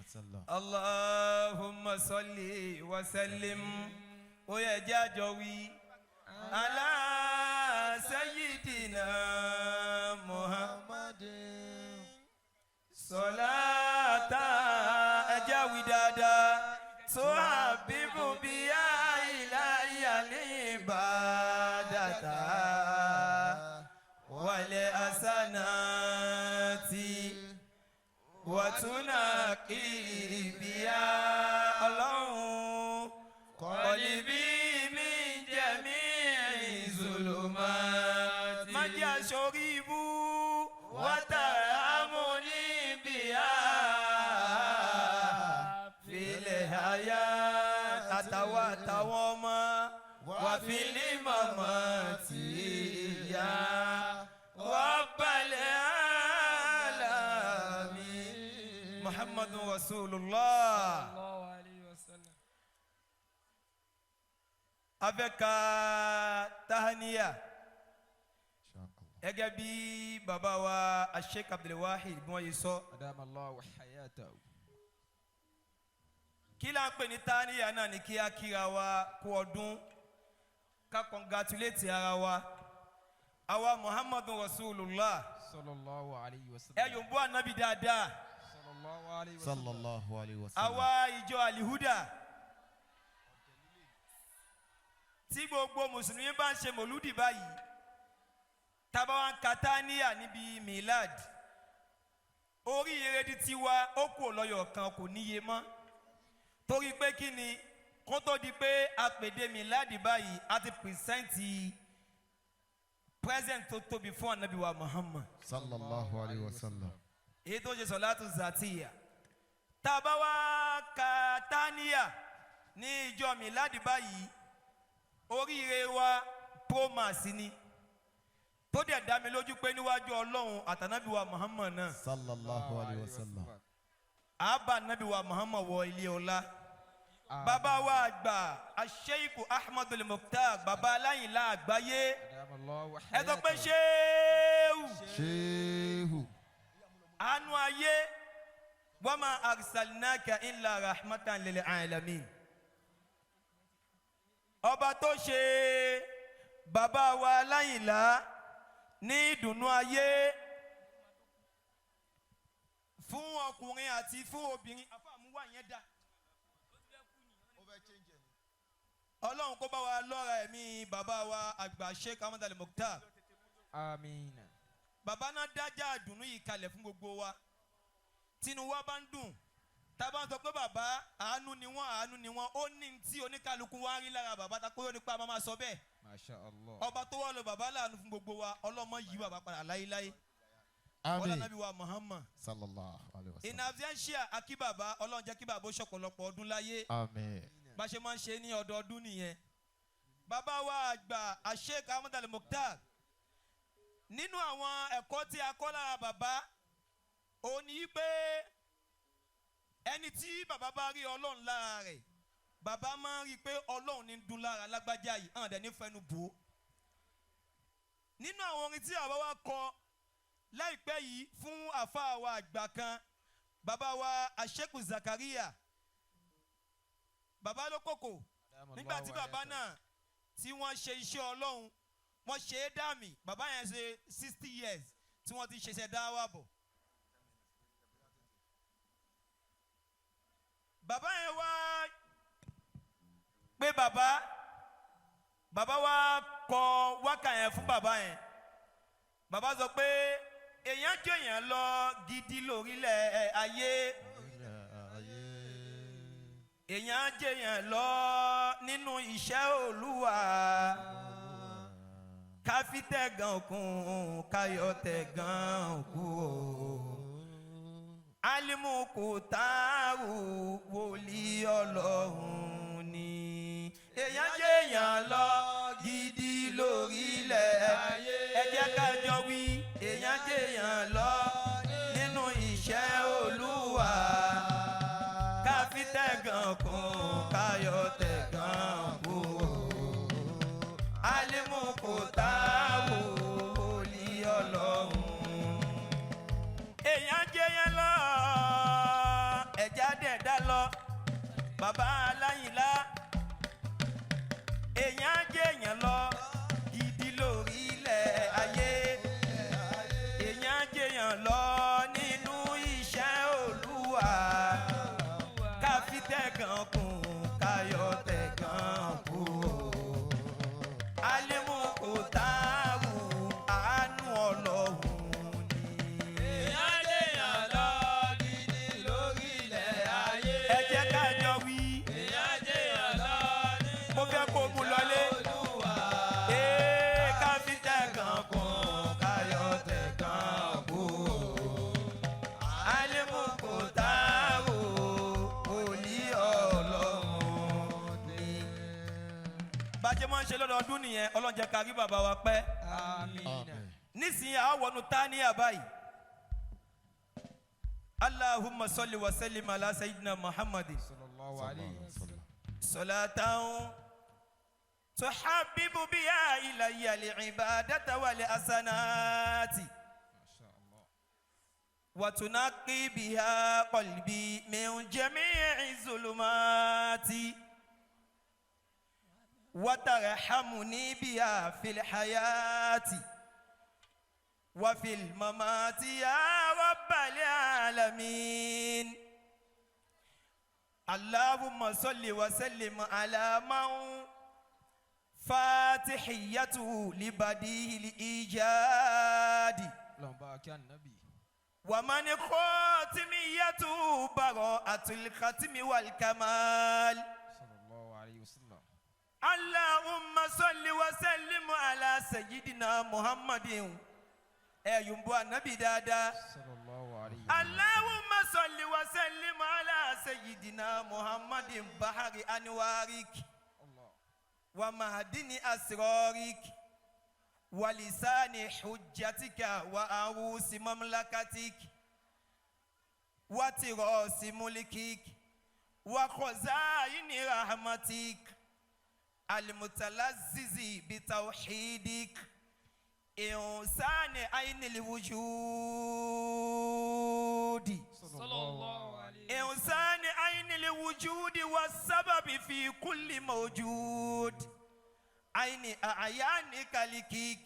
Sallam. Allahumma salli wa sallim. Ó yẹ jẹ́ àjọ wí. Ala sayyidina Muhammad. Salata ẹjẹ́ wí dáadáa. Tuhabbibu biha ilayya al-ibadata wal hasanati wàtúnàkì bíyà ọlọ́run kọ̀lìbí mi jẹ̀mí ìzùlùmọ́. Má jẹ́ aṣọ́rí ibú wàtàrámù ní bíyà filẹ̀ àyà àtàwọn àtàwọn ọmọ wàfílì màmá tìyà rọ́bàlẹ̀ àlàmì Muhammadu Rasulullah. Sallallahu alayhi wa sallam. Afẹ́ka tahaniya Inshallah. gẹ́gẹ́ bí bàbá wa Sheikh Abdulwahid bí wọ́n yìí sọ. Adama Allahu hayatahu. Kí la ń pè ní tahaniya náà ni kí á kíra wa kú ọdún, ká congratulate ara wa, àwa Muhammadu Rasulullah. Sallallahu alayhi wa Ẹ sallam. yóò bú ànábì dáadáa. Sallallahu alayhi wa sallam. Sallallahu alayhi wa sallam. Àwa ìjọ Alihuda, tí gbogbo mùsùlùmí bá ń ṣe mòlúdì báyìí, tábà wá ń ka táníyà níbi milad, oríire di tiwa ó kù lọ́yọ̀ kan kò níye mọ́, torí pé kí ni kó tó di pé apèdè milad báyìí, a ti present present tó tóbi fún anabi wa Muhammad. Sallallahu alayhi wa sallam. Èyí tó ṣe sọ̀látù zàtìyà, tá a bá wá ka táníyà ní ìjọ miladi báyìí, oríire wa promax ni, tó dẹ̀ dá mi lójú pé níwájú ọlọ́run àtànábì wa Muhammad náà, Sallallahu alayhi wa sallam. Àbá nábì wa Muhammad wọ ilé ọlá. Bàbá wa àgbà Asheikh Ahmadul Mukhtar, bàbá aláyìnlá àgbáyé. Adama Allahu Ẹ sọ pé hayatahu. ṣéwù. Shehu. Àánú ayé, wa ma arsalnaka illa rahmatan lil alamin. Ọba tó ṣe bàbá wa aláyìnlá ní ìdùnnú ayé fún ọkùnrin àti fún obìnrin, àfàmúwà yẹn dá. Ọlọ́run kó bá wa lọ́ra ẹ̀mí bàbá wa àgbà Sheikh Ahmad Al-Mukhtar. Àmín. Bàbá náà dájà àdùnnú yìí kalẹ̀ fún gbogbo wa. Tinú wa bá ń dùn, tá a bá ń sọ pé bàbá àánú ni wọ́n, àánú ni wọ́n, ó ní tí oníkálukú wa ń rí lára bàbá ta kóyó nípa máa sọ bẹ́ẹ̀. Masha Allah. Ọba tó wà lọ bàbá láàánú fún gbogbo wa, ọlọ́mọ yìí bàbá padà láéláé ọlọ́run Àmín. Nàbí wa Muhammad. Sallallahu alayhi wa In sallam. absentia, akí bàbá, ọlọ́run jẹ́ kí bàbá ó ṣọ̀pọ̀lọpọ̀ ọdún láyé. Àmín. Bá ṣe máa ń ṣe ní ọdọọdún nìyẹn. Bàbá wa àgbà Sheikh Ahmad Al-Mukhtar, nínú àwọn ẹ̀kọ́ tí a kọ́ lára bàbá òun ni pé ẹni tí bàbá bá rí ọlọ́run lára rẹ̀, bàbá máa ń rí i pé ọlọ́run ní dún lára lágbájá yìí hàn dẹ̀ ní fẹnu bò ó. Nínú àwọn orin tí bàbá wa kọ láìpẹ́ yìí fún àfáà wa àgbà kan, bàbá wa Sheikh Zakaria, bàbá ló kòkò, nígbà tí bàbá náà tí wọ́n ṣe iṣẹ́ ọlọ́run, wọ́n ṣe é dàmì, bàbá yẹn ṣe 60 years tí wọ́n ti ṣiṣẹ́ dáwà bọ̀. Bàbá yẹn wá pé bàbá, bàbá wa kọ wákà yẹn fún bàbá yẹn. Bàbá sọ pé èèyàn jẹ̀yàn lọ gidi lórílẹ̀ ayé, èèyàn jẹ̀yàn lọ nínú iṣẹ́ olúwa, káfí tẹ̀gàn kún káyọ̀ tẹ̀gàn kú o, alimu kò taaru wòlíì ọlọ́run ni. Èèyàn jẹ̀yàn lọ gidi lórílẹ̀ ayé, ẹ jẹ́ ká jọ wí, èèyàn jẹ̀yàn lọ nínú iṣẹ́ olúwa, káfí tẹ̀gàn kún káyọ̀ tẹ̀gàn kú o, alimu kò táwò wòlíì ọlọ́run. Èèyàn jẹyàn lọ, ẹ̀já dẹ̀. jẹ̀dá lọ. Bàbá Aláyìnlá, èèyàn jẹ́ èèyàn lọ gidi lórí ilẹ̀ ayé. Èèyàn jẹ́ èèyàn lọ nínú iṣẹ́ Olúwa. Ká fi tẹ̀gàn kún, káyọ̀ tẹ̀gàn kú o. Alimu kò táwù, àánú Ọlọ́run ni. Èèyàn jẹ́yàn lọ gidi lórílẹ̀ ayé. Ẹ jẹ́ ká jọ wí. Èèyàn jẹ́yàn lọ nínú Mo fẹ́ kó mu lọlé. Olúwa. Ee, ká fi tẹ̀gàn kún, káyọ̀ tẹ̀gàn kú o. Alimu kò táwù, òní Ọlọ́run ni. Bá a ṣe máa ń ṣe lọ́dọọdún nìyẹn. Ọlọ́run jẹ́ ká rí bàbá wa pẹ́. Àmín. Nísìnyí, a wọnú tánìyà báyìí. Allahumma salli wa sallim ala sayyidina Muhammadin. Sallallahu alayhi wa sallam. Salatan tuhabbibu biha ilayya al-ibadata wal hasanati. Masha Allah. Wa tunaqi biha qalbi min jami'i zulumati. Wa tarhamuni biha fil hayati. وفي الممات يا رب العالمين. اللهم صل وسلم على من فاتحيته لبديه الإيجاد، Ọlọ́run bá wa kí ànábì. ومن خاتميته براءة الختم والكمال. Sallallahu alayhi wa sallam. اللهم صل وسلم على سيدنا محمد. Ẹ̀yùnbó ànábì dáadáa. Sallallahu alayhi wa sallam. اللهم صل وسلم على سيدنا محمد بحر أنوارك، Allah. ومعدن أسرارك، ولسان حجتك، وعروس مملكتك، وتراس ملكك، وخزائن رحمتك، المتلذذ بتوحيدك، إنسان عين الوجود، Sallallahu alayhi إنسان عين الوجود والسبب في كل موجود، عين أعيان كالكيك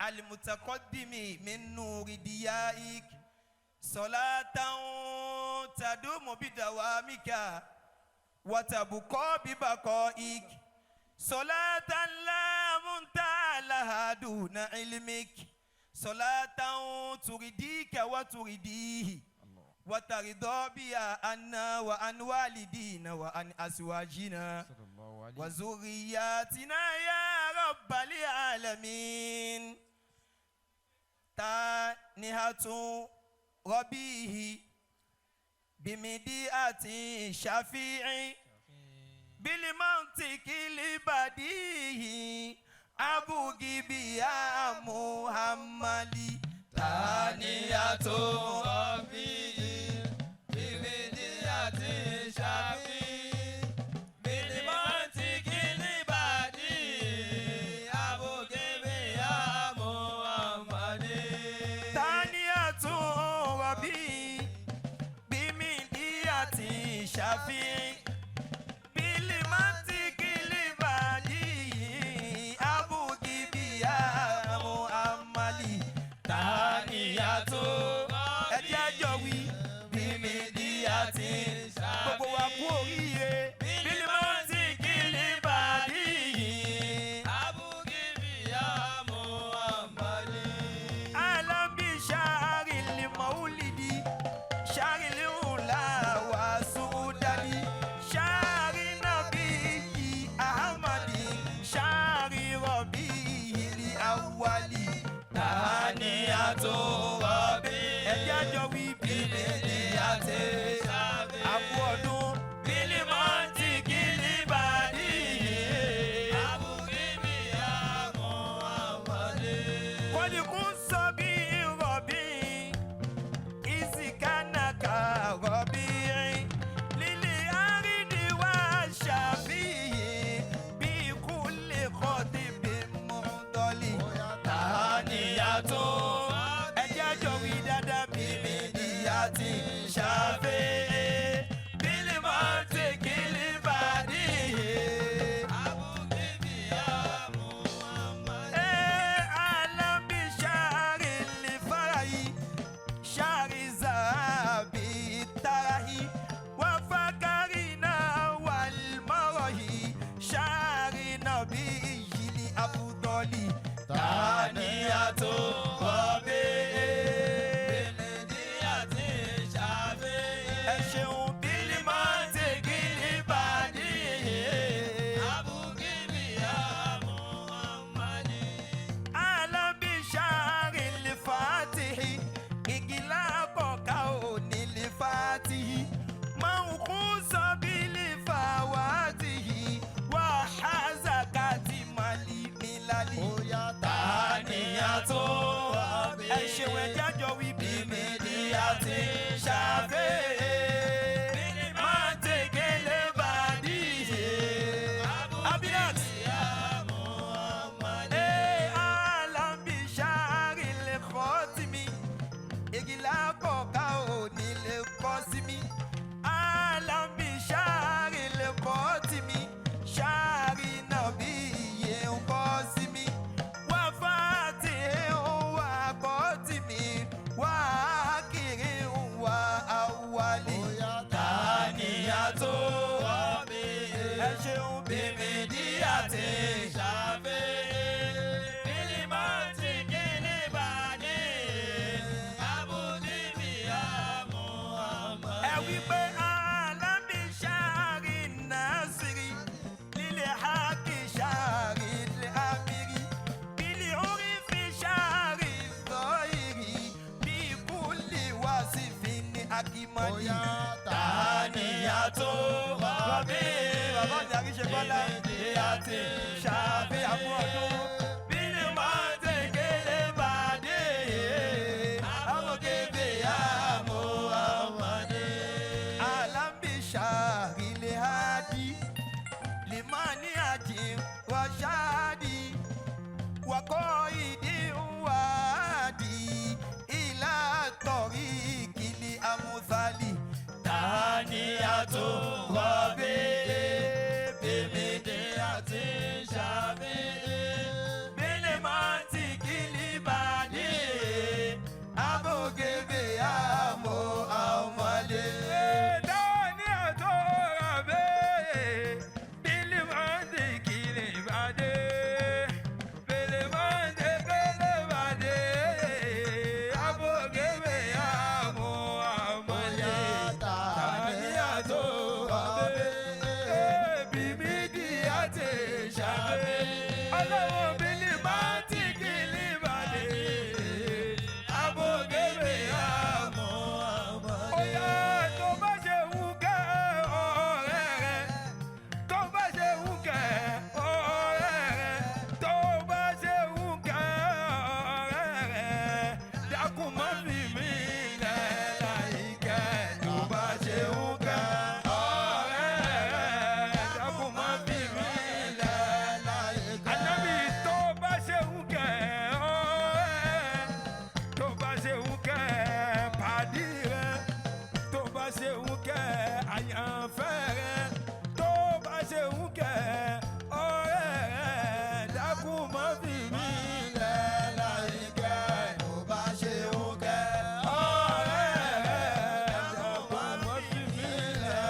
المتقدم من نور ضيائك، صلاة تدوم بدوامك وتبقى ببقائك، صلاة لا منتهى لها دون علمك، صلاة ترضيك وترضيه Allah. وترضى بها عنا وعن والدينا وعن أزواجنا Sallallahu alayhi. وذرياتنا يا رب العالمين. تانهة ربيه بمديئة شفيع بالمنطق البديهي أبوغي بيا محمد. تانية Rabbi, bimidiyati shafi, bilimantiki libadi, abugibi ya Muhammadi. تانية ربي بمدية شفيع بالمنطق البديهي أبوغي بيا محمد. تانية، ẹ jẹ́ àjọ wí, bimidiyati, gbogbo wa kú oríire, bilimantiki libadihi. Abugibi ya Muhammadi. Alam bi shahri maulidi, shahri ula wa sudadi. akimani. Oya Tàníyà tó rọ̀bì. Bàbá mi àríṣe Bọ́lá. Bímídìyàtì Ṣàfi àmú ọdún. Bílí máa ń tẹ̀kẹ́lẹ́ bàdé. Amòkèbè àmọ́ àmàdé. Alambisha ilé hadi. Limani aji washadi. Wakọ ìdí wadi. Ilá tọ̀rí kìlì amúsálì. Tàníyà tó rọ̀bì. Bímídìyàtì ṣàfi. Bílí máa ń tẹ̀kẹ́lẹ́ bàdé. Amòkèbè àmọ́ àmàdé. Ọlọ́run bílí máa ti kìlì bàdé, abògèrè àmọ́. Oya tó bá ṣe wù kẹ́ ọ̀rẹ́ rẹ̀, tó bá ṣe wù kẹ́ ọ̀rẹ́ rẹ̀, tó bá ṣe wù kẹ́ ọ̀rẹ́ rẹ̀, dákun má fi mí lẹ̀ láìkẹ́. Tó bá ṣe wù kẹ́ ọ̀rẹ́ rẹ̀, dákun má fi mí lẹ̀ láìkẹ́. Ànábì tó bá ṣe wù kẹ́ ọ̀rẹ́, tó bá ṣe wù kẹ́ pàdí rẹ̀, tó bá ṣe wù kẹ́ àyànfẹ́ rẹ̀, tó bá ṣe wù kẹ́ ọ̀rẹ́ rẹ̀, dákun má fi mí lẹ̀ láìkẹ́. Tó bá ṣe ń kẹ́ Ọ̀rẹ́ rẹ̀, dákun má fi mí lẹ̀.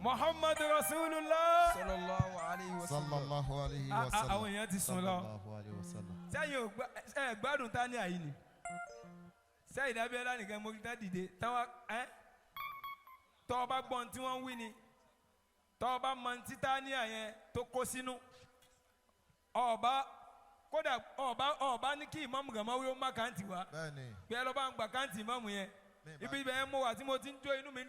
Muhammadu Rasulullah. Sallallahu alayhi wa sallam. Sallallahu alayhi wa sallam. Àwọn èèyàn ti sùn lọ. Sallallahu alayhi wa sallam. Sẹ́yìn ò ẹ gbádùn ta ní àyè ni sẹ́yìn dábíọ́lá nìkan mo dá dìde táwa ẹ́ tọ́ ọ bá gbọ́n tí wọ́n ń wí ni, tọ́ ọ bá mọ tí tá ní àyẹn tó kó sínú ọba, kódà ọba ní kí ìmáàmù Gàmáwí ó má kàǹtì wá Bẹ́ẹ̀ni. pé ẹ lọ́ bá ń gbà kàǹtì ìmáàmù yẹn. Ibi ibẹ̀ yẹn mo wà tí mo ti ń jó inú mi.